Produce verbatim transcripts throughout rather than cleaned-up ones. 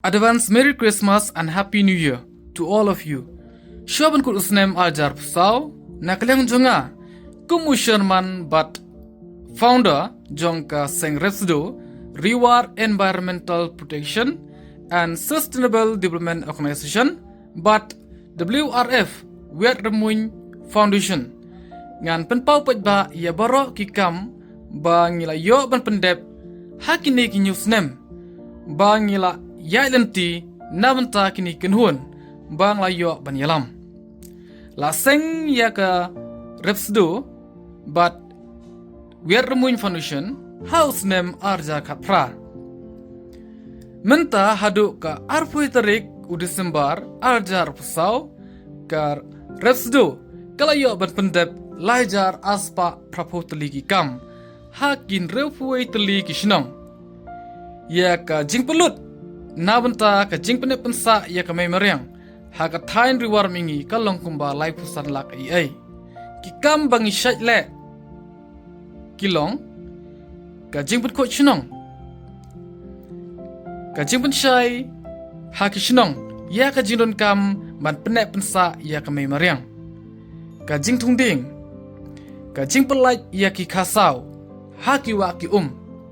Advance Merry Christmas and Happy New Year to all of you. Shuwa ban kut u snem ar hajar arphew saw, na ka liang jong nga kum u chairman bad founder jong ka seng Repsdo, Reward Environmental Protection and Sustainable Development Organization, bad W R F, Wiat Rymmuiñ Foundation, ngan pynpaw paidbah ïa baroh ki kam ba ngi la ïoh ban pyndep ha kine ki hynñiew snem, ba ngi la ïaid lynti na bynta kine ki kynhun ba ngi la ïoh ban ïalam. La seng ïa ka Repsdo bad Wiat Rymmuiñ Foundation ha u snem ar hajar khatphra. Mynta haduh ka arphew tarik u December ar hajar arphew saw, ka Repsdo ka la ïoh ban pyndep lai hajar arspah phraphew tylli ki kam ha ki hynriewphew tylli ki shnong. Ïa ka jingpynlut na bynta ka jingpynïap pynsah ïa ka mei mariang ha ka thaiñ Ri War Mihngi ka long kumba laiphew san lak eiei. Ki kam ba ngi shait leh ki long ka jingpynkhuid shnong, ka jingpynshai ha ki shnong ïa ka jingdonkam ban pynïap pynsah ïa ka mei mariang, ka jingthung dieng, ka jingpyllait ïa ki khasaw ha ki wah ki um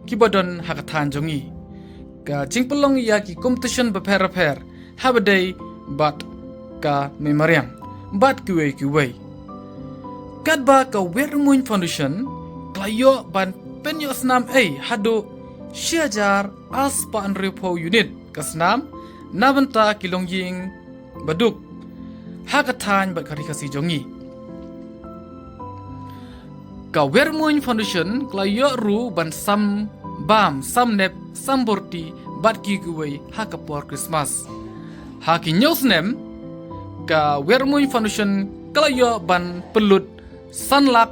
kiba don ha ka thaiñ jong ngi, ka jingpynlong ïa ki competition bapher bapher ha ba dei bad ka mei mariang bad kiwei kiwei. Katba ka Wiat Rymmuiñ Foundation ka la ïoh ban pynïoh snam ei haduh shi hajar arspah hynriewphew unit ka snam na bynta ki longïing baduk ha ka thaiñ bad ka ri Khasi jong ngi. Ka Wiat Rymmuiñ Foundation ka la ïoh ruh ban sam bam, sam nep, sam borti bad kiwei kiwei ha ka por Christmas. Ha ki hynñiew snem ka Wiat Rymmuiñ Foundation ka la ïoh ban pynlut san lak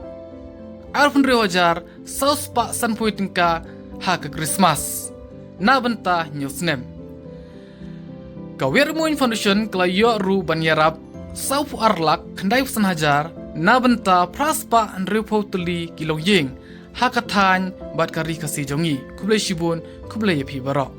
arphew hynriew hajar sawspah sanphew tyngka ha ka Christmas na bynta hynñiew snem. Ka Wiat Rymmuiñ Foundation ka la ïoh ruh ban ïarap sawphew ar lak khyndaiphew san hajar na bynta phraspah hynriewphew tylli ki longïing ha ka thaiñ bad ka ri Khasi jong ngi. Khublei shibun, khublei ïa phi baroh.